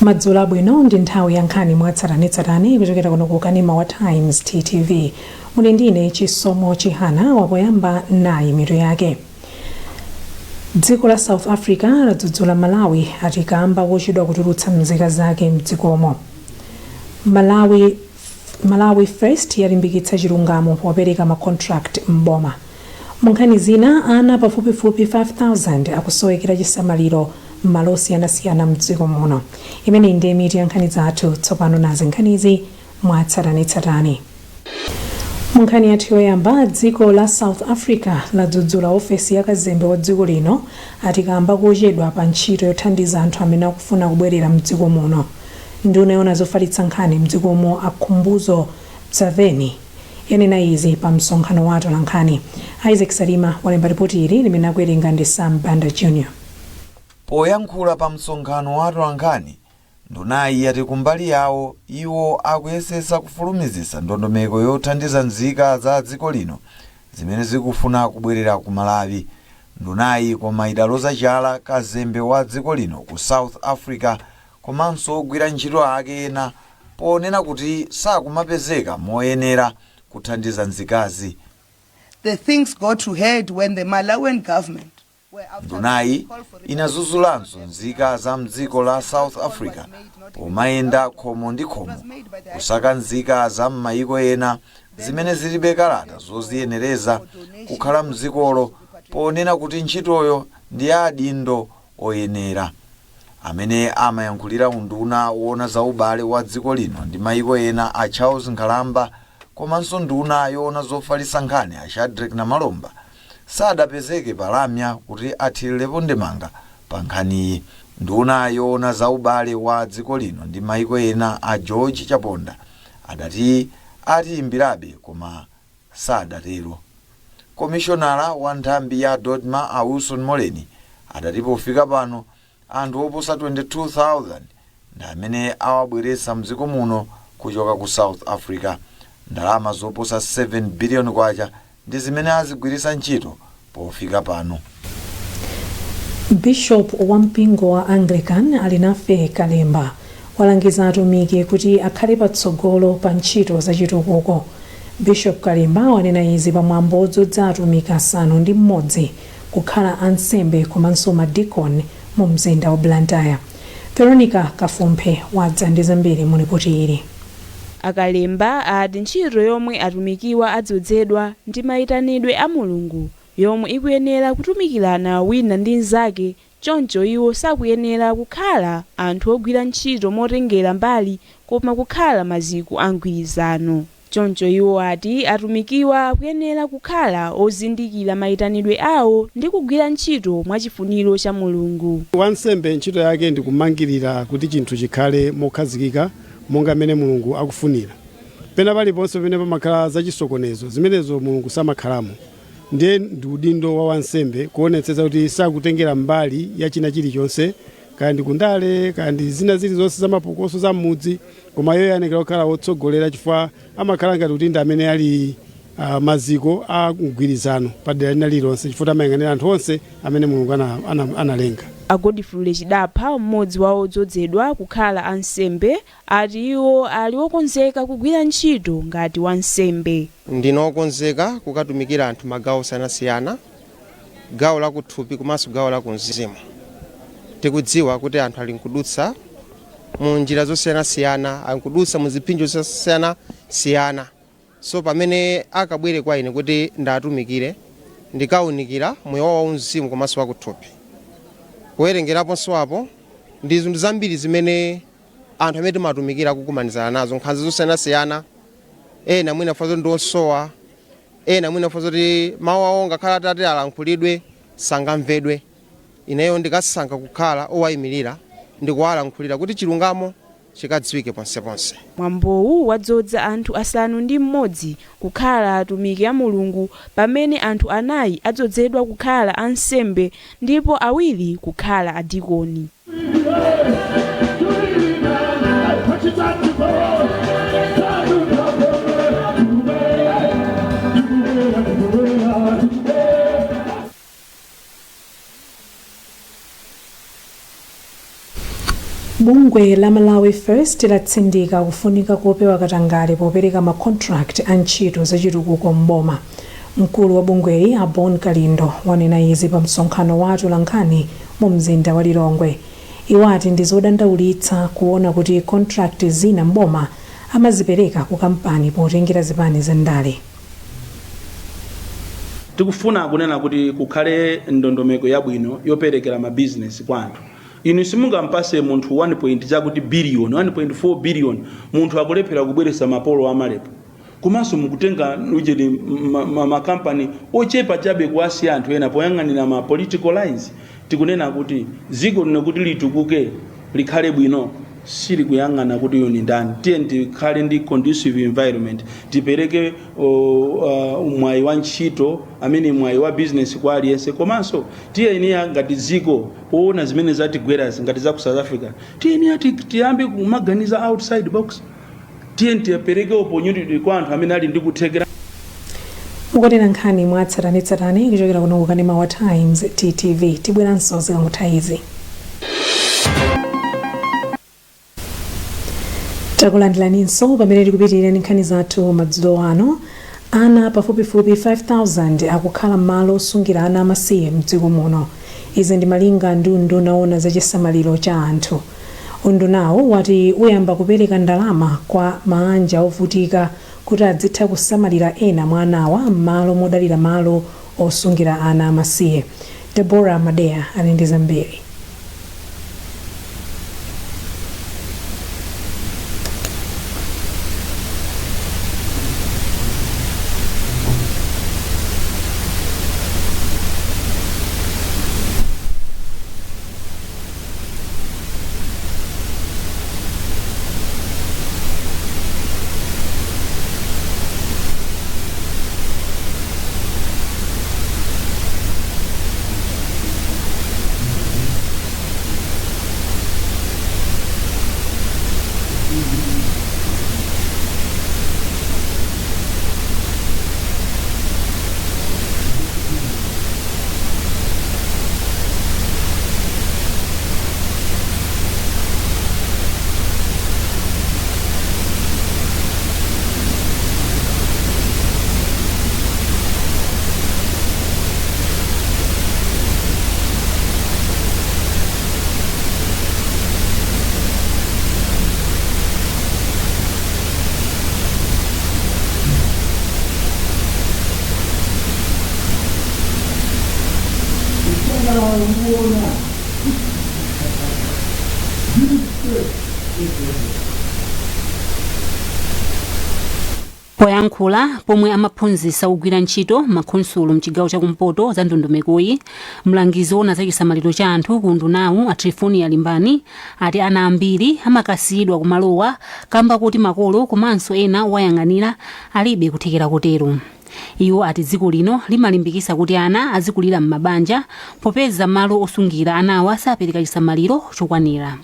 Madzulo abwino. Ndi nthawi ya nkhani mwatsatanetsatane kuchokera kuno ku kanema wa Times TTV. Muli ndine Chisomo Chihana. Wapoyamba nayi mitu yake. Dziko la South Africa ladzudzula Malawi ati kamba kochedwa kutulutsa mzika zake mdzikomo. Malawi First yalimbikitsa chilungamo popereka ma contract m'boma. Mu nkhani zina, ana pafupifupi 5000 akusowekera chisamaliro m'malo osiyanasiyana mdziko muno. Imeneyi ndiye mitu ya nkhani zathu. Tsopano nazi nkhanizi mwatsatanetsatane. Mu nkhani yathu yoyamba, dziko la South Africa ladzudzula ofesi ya kazembe wa dziko lino ati kamba kochedwa pa ntchito yothandiza anthu amene akufuna kubwerera mdziko muno. Nduna yoona zofalitsa nkhani mdzikomo, a Khumbudzo Ntshavheni, yanena izi pa msonkhano wa atolankhani. Isaac Salima walemba ripoti ili limene akuwerenga ndi Sam Banda Jr. Poyankhula pa msonkhano wa atolankhani, ndunayi yati kumbali yawo iwo akuyesesa kufulumizitsa ndondomeko yothandiza nzika za dziko lino zimene zikufuna kubwerera ku Malawi. Ndunayi koma idaloza chala kazembe wa dziko lino ku South Africa komanso ogwira ntchito ake ena ponena kuti sakumapezeka moyenera kuthandiza nzikazi. The things got to head when the Malawian government Ndunayi inadzudzulanso nzika za mdziko la South Africa pomayenda khomo ndi khomo kusaka nzika za m'mayiko ena zimene zilibe kalata zoziyenereza kukhala mdzikolo, ponena kuti ntchitoyo ndi ya adindo oyenera. Amene amayankhulira unduna woona za ubale wa dziko lino ndi mayiko ena, a Charles Nkhalamba, komanso nduna yoona zofalitsa nkhani, a Shadric Namalomba, sadapezeke palamya kuti athirirepo ndemanga pa nkhaniyi. Nduna yoona za ubale wa dziko lino ndi mayiko ena, a George Chaponda, adati atiyimbirabe koma sadatero. Komishonala wa nthambi ya DoDMA, a Wilson Moleni, adati pofika pano anthu oposa 22,000 ndi amene awabweretsa mdziko muno kuchoka ku South Africa. Ndalama zoposa 7 biliyoni kwacha ndi zimene azigwiritsa ntchito pofika pano. Bishop wa mpingo wa Anglican, Alinafe Kalemba, walangiza atumiki kuti akhale patsogolo pa ntchito zachitukuko. Bishop Kalemba wanena izi pamwambo wodzodza atumiki 6 kukhala ansembe komanso madikoni mu mzinda wa Blantyre. Veronica Kafumphe wadza ndi zambiri mu ripoti ili. Akalemba ati ntchito yomwe atumikiwa adzozedwa ndi mayitanidwe a Mulungu yomwe ikuyenera kutumikirana wina ndi mnzake. Choncho iwo sakuyenera kukhala anthu ogwira ntchito motengera mbali koma kukhala maziko a mgwirizano. Choncho iwo ati atumikiwa akuyenera kukhala ozindikira mayitanidwe awo ndi kugwira ntchito mwachifuniro cha Mulungu. Wansembe ntchito yake ndi kumangirira kuti chinthu chikhale mokhazikika monga mmene Mulungu akufunira. Pena paliponse pamene pamakhala zachisokonezo, zimenezo Mulungu samakhalamo. Ndiye ndi udindo wa wansembe kuonetsetsa kuti sakutengera mbali ya china chilichonse, kaya ndi kundale, kaya ndi zina zilizonse za mapokoso za m'mudzi, koma iye ayenekera kukhala wotsogolera chifukwa amakhala ngati kuti ndi amene ali maziko a mgwirizano pa dera lina lililonse, chifukwa amayang'anira anthu onse amene Mulungu analenga. A Godfrey Chidapha, mmodzi wa odzozedwa kukhala ansembe, ati iwo ali okonzeka kugwira ntchito ngati wansembe. Ndine okonzeka kukatumikira anthu magawo osiyanasiyana, gawo lakuthupi komanso gawo lakumzimu. Tikudziwa kuti anthu ali nkudutsa mu njira zosiyanasiyana, ali nkudutsa mu zipsinjo zosiyanasiyana. So pamene akabwere kwa ine kuti ndatumikire, ndikawunikira moyo wawo wauzimu komanso wakuthupi. Kuwerengeraponso apo ndi zinthu zambiri zimene anthu amene timatumikira akukumanizana nazo, nkhanza zosiyanasiyana. Ena mwina fa zoti ndi osowa, ena mwina fa zoti mawu awo ngakhala atati alankhulidwe sangamvedwe. Ineyo ndikasankha kukhala owayimirira ndikuwalankhulira kuti chilungamo chikadziwike ponseponse. Mwambowu wadzodza anthu 6 kukhala atumiki a Mulungu, pamene anthu 4 adzozedwa kukhala ansembe ndipo 2 kukhala adikoni. Bungwe Bungwe la Malawi First latsindika kufunika kopewa katangale popereka ma contract a ntchito zachitukuko m'boma. Mkulu wa bungweli, a Bon Kalindo, wanena izi pa msonkhano wa atolankhani mu mzinda wa Lilongwe. Iwo ati ndi zodandaulitsa kuona kuti contract zina m'boma amazipereka ku kampani potengera zipani za ndale. Tikufuna kunena kuti kukhale ndondomeko yabwino yoperekera mabizinesi kwa anthu. Inu simungampase munthu 1 point chakuti billion, 1.4 billion, munthu akulephera kubweretsa mapolo amalepo, komanso mukutenga ujeni makampani ochepa chabe kuwasiya anthu ena poyang'anira ma political lines. Tikunena kuti dziko lino kuti litukuke, likhale bwino, silikuyang'ana kuti uyu ni ndani. Tiye tikhale ndi conducive environment, tipereke mwayi wa ntchito amene mwayi wa business kwa aliyense. Komanso tiyeniya ngati dziko poona zimene zatigwerazi ngati za ku South Africa, tiyeniya tiyambe kumaganiza outside box. Tiye tipereke opportunity kwa anthu amene ali ndi kuthekera. Mukuonera nkhani mwa tsatanetsatane kuchokera kuno kukanema wa Times TTV. Tibweranso zikangotha izi. Takulandiraninso pamene tikupitirira ndi nkhani zathu madzulo ano. Ana pafupifupi 5000 akukhala m'malo osungira ana amasiye mdziko muno. Izi ndi malinga ndi unduna owona za chisamaliro cha anthu. Undunawo wati uyamba kupereka ndalama kwa maanja ovutika kuti adzitha kusamalira ena mwa anawa m'malo modalira malo osungira ana amasiye. Deborah Madeya ali ndi zambiri. Poyankhula pomwe amaphunzitsa ogwira ntchito makhonsolo mchigawo chakumpoto za ndondomekoyi, mlangizi woona za chisamaliro cha anthu ku undunawu, a Trifonia Limbani, ati ana ambiri amakasiyidwa kumalowa kamba kuti makolo komanso ena owayang'anira alibe kuthekera kotero. Iwo ati dziko lino limalimbikitsa kuti ana azikulira m'mabanja popeza malo osungira anawa sapereka chisamaliro chokwanira.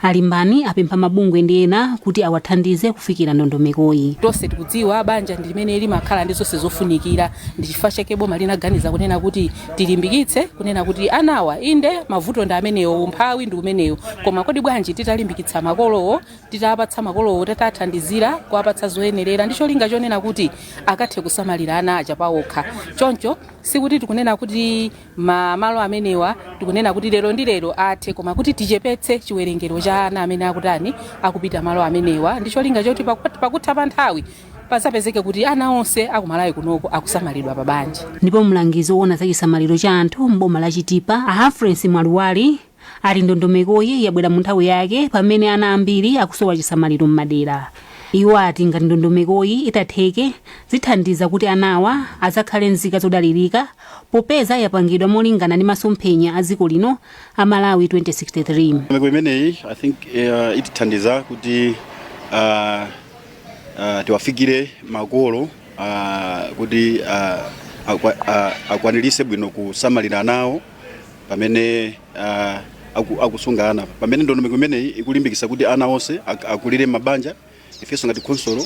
A Limbani apempha mabungwe ndi ena kuti awathandize kufikira ndondomekoyi. Tonse tikudziwa banja ndi limene limakhala ndi zonse zofunikira. Ndi chifukwa chake boma linaganiza kunena kuti tilimbikitse kunena kuti anawa, inde mavuto ndi amenewo, umphawi ndi umenewo, koma kodi bwanji titalimbikitsa makolowo, titapatsa makolowo, titathandizira kuwapatsa zoyenerera ndi cholinga chonena kuti akathe kusamalira ana aja pawokha. Choncho sikuti tikunena kuti malo amenewa tikunena kuti lero ndi lero athe, koma kuti tichepetse chiwerengero cha ana amene akutani, akupita malo amenewa, ndi cholinga choti pakutha pa nthawi pazapezeke kuti ana onse akumalawi kunoko akusamalidwa pa banja. Ndipo mlangizi woona za chisamaliro cha anthu m'boma la Chitipa, a Humphrey Mwaluwali, ati ndondomekoyi yabwera mu nthawi yake pamene ana ambiri akusowa chisamaliro m'madera. Iwo ati ngati ndondomekoyi itatheke, zithandiza kuti anawa adzakhale nzika zodalirika popeza yapangidwa molingana ndi masomphenya a dziko lino a Malawi 2063. Ndondomeko imeneyi, I think, itithandiza kuti tiwafikire makolo kuti akwanirise bwino kusamalira anawo pamene akusunga ana, pamene ndondomeko imeneyi ikulimbikitsa kuti ana onse akulire mabanja. Ifenso ngati khonsolo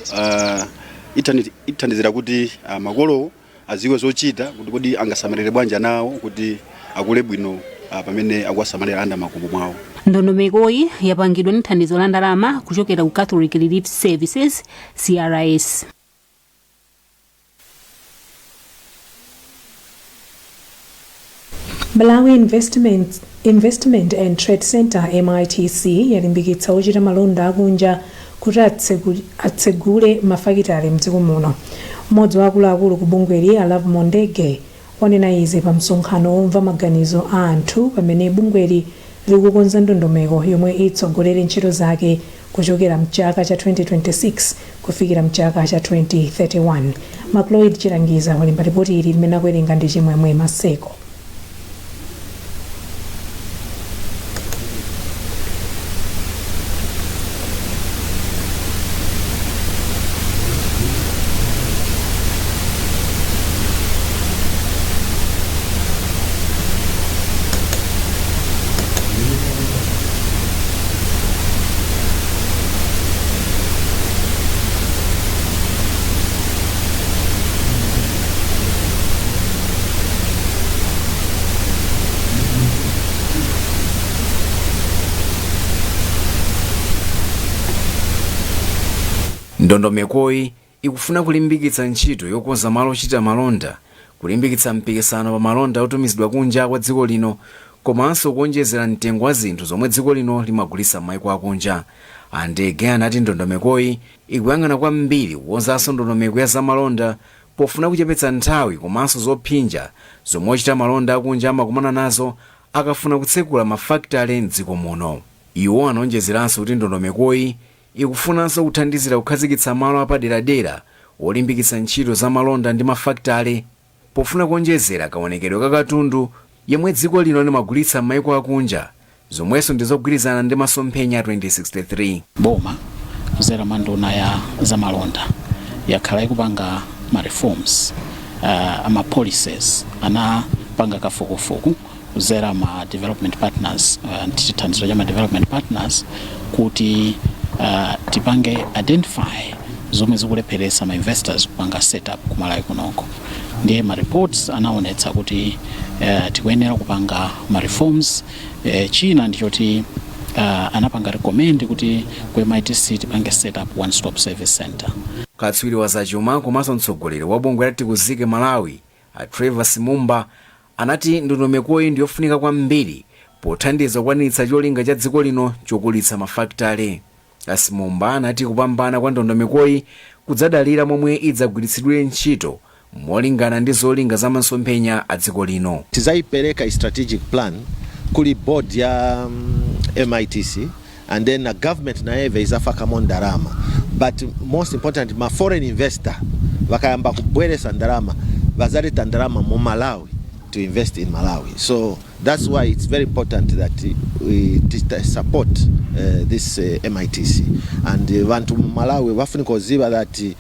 ithandizira kuti makolowo adziwe zochita, kuti kodi angasamalire bwanji ana awo kuti akule bwino pamene akuwasamalira ana makomo mwawo. Ndondomekoyi yapangidwa ndi thandizo la ndalama kuchokera ku Catholic Relief Services, CRS. Malawi Investment and Trade Center, MITC, yalimbikitsa ochita malonda akunja kuti atsegule mafakitale mdziko muno. Mmodzi wa akuluakulu ku bungweli, a Love Mondege, wanena izi pa msonkhano womva maganizo a anthu pamene bungweli likukonza ndondomeko yomwe itsogolere ntchito zake kuchokera mchaka cha 2026 kufikira mchaka cha 2031. Macloyd Chilangiza walemba ripoti ili limene akuwerenga ndi Chimwemwe Maseko. Ndondomekoyi ikufuna kulimbikitsa ntchito yokonza malo ochita malonda, kulimbikitsa mpikisano pa malonda otumizidwa kunja kwa dziko lino, komanso kuonjezera mtengo wa zinthu zomwe dziko lino limagulitsa m'maiko akunja. Andege anati ndondomekoyi ikuyang'ana kwambiri kukonzanso ndondomeko ya zamalonda pofuna kuchepetsa nthawi komanso zopsinja zomwe ochita malonda akunja amakumana nazo akafuna kutsekula mafakitale mdziko muno. Iwo anaonjezeranso kuti ndondomekoyi ikufunanso kuthandizira kukhazikitsa malo apaderadera olimbikitsa ntchito za malonda ndi mafakitale pofuna kuonjezera kaonekedwe ka katundu yemwe dziko lino limagulitsa m'maiko akunja, zomwenso ndizogwirizana ndi masomphenya 2063. Boma kudzera mwa nduna ya zamalonda yakhala ikupanga ma reforms ama policies, anapanga kafukufuku kudzera ma development partners, chithandizo cha ma development partners, kuti tipange identify zomwe zikulepheretsa ma investors kupanga setup ku Malawi kunoko. Ndiye ma reports anaonetsa kuti tikuyenera kupanga ma reforms. China ndichoti anapanga recommend kuti ku MITC tipange set up one stop service center. Katswiri wa zachuma komanso mtsogoleri wa bungwe la Tikuzike Malawi, a Trevor Simumba, anati ndondomekoyi ndiyofunika kwambiri pothandiza kukwaniritsa cholinga cha dziko lino chokulitsa mafakitale. Asimumba anati kupambana kwa ndondomekoyi kudzadalira momwe idzagwiritsidwire ntchito molingana ndi zolinga za masomphenya a dziko lino. Tizayipereka strategic plan kuli board ya MITC, and then na government naeve izafakamo ndalama. But most important, ma foreign investor vakayamba kubweresa ndalama, vazaleta ndalama mu Malawi to invest in Malawi. So that's why it's very important that we support this MITC, and vantu mu Malawi vafunika kuziva that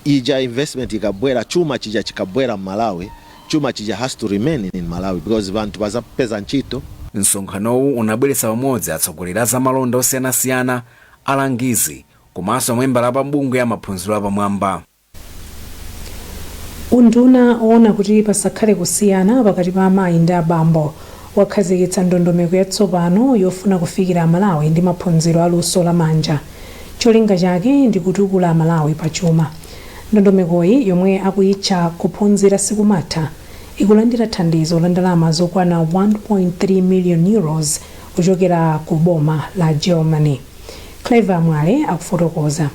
ija investment ikabwera, chuma chija chikabwera mu Malawi, chuma chija has to remain in Malawi because vantu vazapeza ntchito. Msonkhanowu unabweretsa pamodzi atsogoleri a zamalonda osiyanasiyana, alangizi komanso mamembala a mabungwe amaphunziro apamwamba. Unduna owona kuti pasakhale kusiyana pakati pa amayi ndi abambo wakhazikitsa ndondomeko yatsopano yofuna kufikira Amalawi ndi maphunziro aluso lamanja. Cholinga chake ndi kutukula Amalawi pachuma. Ndondomekoyi, yomwe akuyitcha Kuphunzira Sikumatha, ikulandira thandizo la ndalama zokwana €1.3 million kuchokera ku boma la Germany. Clever Mwale akufotokoza.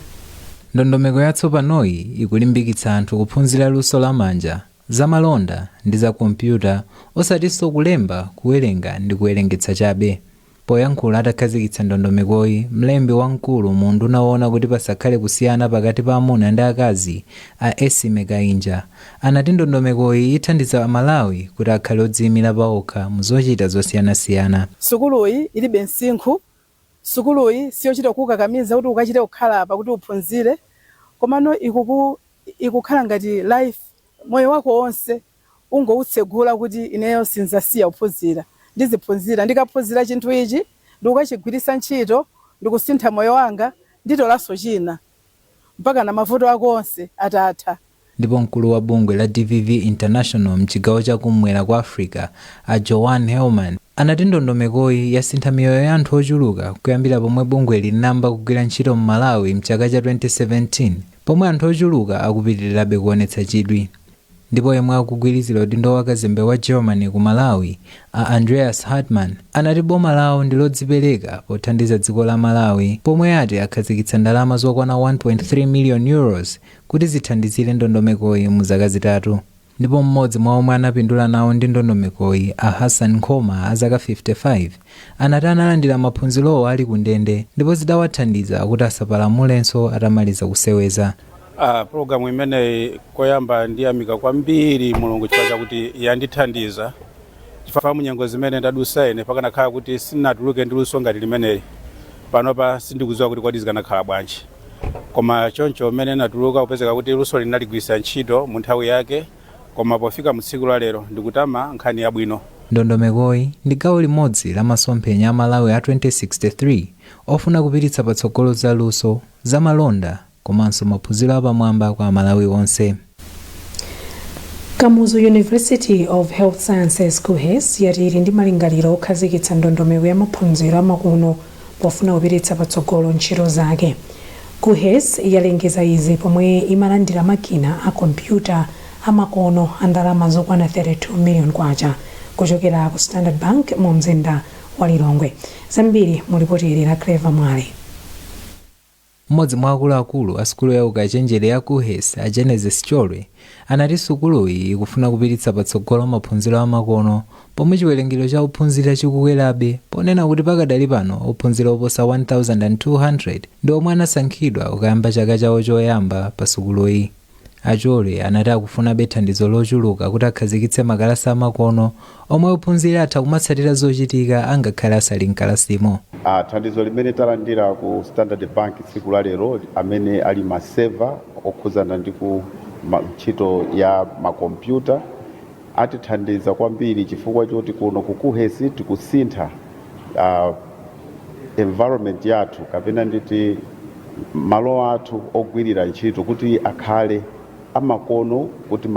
Ndondomeko yatsopanoyi ikulimbikitsa anthu kuphunzira luso lamanja, zamalonda ndi za kompyuta, osatinso kulemba, kuwerenga ndi kuwerengetsa chabe. Poyankhula atakhazikitsa ndondomekoyi, mlembi wamkulu mu unduna woona kuti pasakhale kusiyana pakati pa amuna ndi akazi, a Esime Kainja, anati ndondomekoyi ithandiza Amalawi kuti akhale odziyimira paokha mu zochita zosiyanasiyana. Sukuluyi ilibe msinkhu. Sukuluyi siyochita kukakamiza kuti ukachite kukhala apa kuti uphunzire, komano ikukhala ngati life, moyo wako wonse ungoutsegula kuti ineyo sinzasiya kuphunzira, ndiziphunzira, ndikaphunzira chinthu ichi ndikukachigwiritsa ntchito, ndikusintha moyo wanga, nditolanso china mpaka na mavuto ako onse atatha. Ndipo mkulu wa bungwe la DVV International mchigawo chakumwera kwa Africa, a Joan Helman, Anati ndondomekoyi yasintha miyoyo ya anthu ochuluka kuyambira pomwe bungweli linayamba kugwira ntchito m'Malawi mchaka cha 2017, pomwe anthu ochuluka akupitirirabe kuonetsa chidwi. Ndipo yemwe akugwirizira udindo wa kazembe wa Germany ku Malawi, a Andreas Hartmann, anati boma lawo ndi lodzipereka pothandiza dziko la Malawi, pomwe ati akhazikitsa ndalama zokwana 1.3 million euros kuti zithandizire ndondomekoyi mu zaka 3. Ndipo mmodzi mwa omwe anapindula nawo ndi ndondomekoyi, a Hassan Nkhoma a zaka 55, anati analandira maphunzirowo ali ku ndende ndipo zidawathandiza kuti asapalamulenso atamaliza kuseweza. Pulogalamu imeneyi, koyamba ndiyamika kwambiri Mulungu chifukwa chakuti yandithandiza, chifukwa munyengo zimene ndadusa ine, pakanakhala kuti sindinatuluke ndi luso ngati limeneli, panopa sindikudziwa kuti kodi zikanakhala bwanji. Koma choncho mmene natuluka, kupezeka kuti luso linaligwiritsa ntchito mu nthawi yake, koma pofika mu tsiku la lero ndikutama nkhani yabwino. Ndondomekoyi ndi gawo limodzi la masomphenya a Malawi a 2063 ofuna kupititsa patsogolo zaluso, zamalonda komanso maphunziro apamwamba kwa Amalawi onse. Kamuzu University of Health Sciences, KUHeS, yati ili ndi malingaliro okhazikitsa ndondomeko ya maphunziro amakono pofuna kupititsa patsogolo ntchito zake. KUHeS yalengeza izi pomwe imalandira makina a kompyuta amakono a ndalama zokwana 32 million kwacha kuchokera ku Standard Bank mu mzinda wa Lilongwe. Zambiri mu lipoti ili la Clever Mwale. Mmodzi mwa akuluakulu a sukulu ya ukachenjere ya KUHeS, a Genesis Cholwe, anati sukuluyi ikufuna kupititsa patsogolo maphunziro amakono pomwe chiwerengero cha ophunzira chikukwerabe, ponena kuti pakadali pano ophunzira oposa 1200 ndi omwe anasankhidwa kukayamba chaka chawo choyamba pa sukuluyi. A Cholwe anati akufunabe thandizo lochuluka kuti akhazikitse makalasi amakono omwe ophunzira atha kumatsatira zochitika angakhale asali mkalasimo. Thandizo limene talandira ku Standard Bank tsiku la lero, amene ali ma server okhuzana ndi ku ntchito ya makompyuta, atithandiza kwambiri chifukwa choti kuno ku KUHeS tikusintha environment yathu, kapena nditi malo athu ogwirira ntchito, kuti akhale amakono, kuti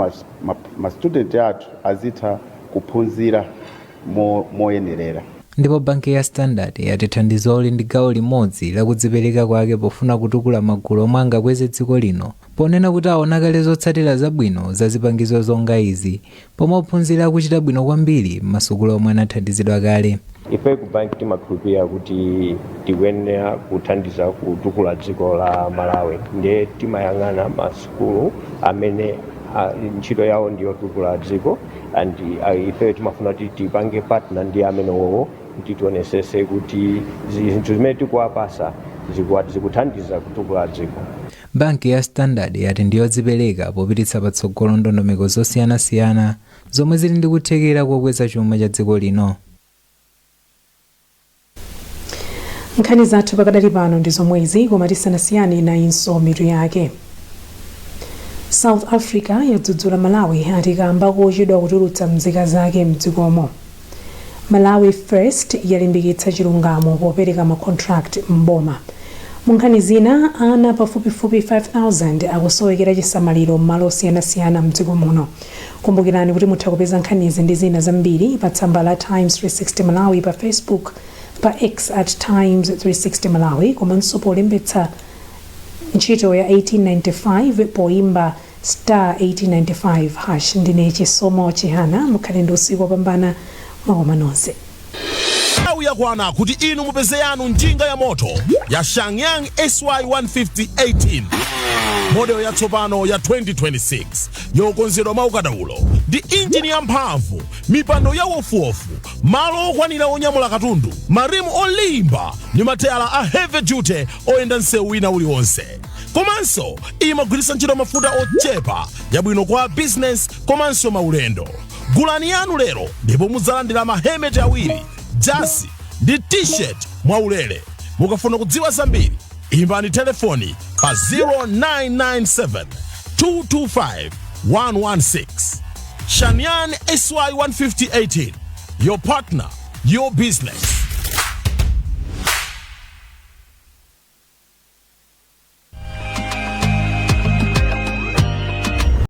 ma student athu azitha kuphunzira moyenerera. Ndipo banki ya Standard yati thandizoli ndi gawo limodzi lakudzipereka kwake pofuna kutukula magulu omwe angakweze dziko lino, ponena kuti aona kale zotsatira zabwino za zipangizo zonga izi, pomwe ophunzira akuchita bwino kwambiri m'masukulu omwe anathandizidwa kale. Ife ku banki timakhulupirira kuti tikuyenera kuthandiza kutukula dziko la Malawi, ndiye timayang'ana masukulu amene ntchito yawo ndiyotukula dziko, and ife timafuna kuti tipange partner ndi amenewowo kuti tionesese kuti zinthu zimene tikuwapasa zikuthandiza kutukula dziko. Banki ya Standard yati ndiyodzipereka popititsa patsogolo ndondomeko zosiyanasiyana zomwe zili ndi kuthekera kokweza chuma cha dziko lino. Nkhani zathu pakadali pano ndi zomwezi, koma tisanasiyane, nayinso mitu yake. South Africa yadzudzula Malawi ati kamba kochedwa kutulutsa mzika zake mdzikomo. Malawi First yalimbikitsa chilungamo popereka ma contract m'boma. Mu nkhani zina, ana pafupifupi 5000 akusowekera chisamaliro m'malo osiyanasiyana mdziko muno. Kumbukirani kuti mutha kupeza nkhanizi ndi zina zambiri pa tsamba la Times 360 Malawi pa Facebook, pa X at Times 360 Malawi, komanso polembetsa ntchito ya 1895 poimba star 1895 hash. Ndine Chisomo Chihana, mukhale ndi usiku wopambana, mwakoma nonse. Nthawi yakwana kuti inu mupeze yanu njinga ya moto ya Shangyang SY 150 18, model yatsopano ya 2026, yokonzedwa mwaukadaulo ndi injini yamphamvu, mipando ya wofuwofu, malo okwanira onyamula katundu, marimu olimba ndi matayala a heavy duty oyenda msewu wina uliwonse. Komanso imagwiritsa ntchito mafuta ochepa, yabwino kwa business komanso maulendo. Gulani yanu lero ndipo mudzalandira mahelmet awiri, jasi ndi T-shirt mwaulere. Mukafuna kudziwa zambiri, imbani telefoni pa 0997 225 116. Shanyan SY 150 18, your partner, your business.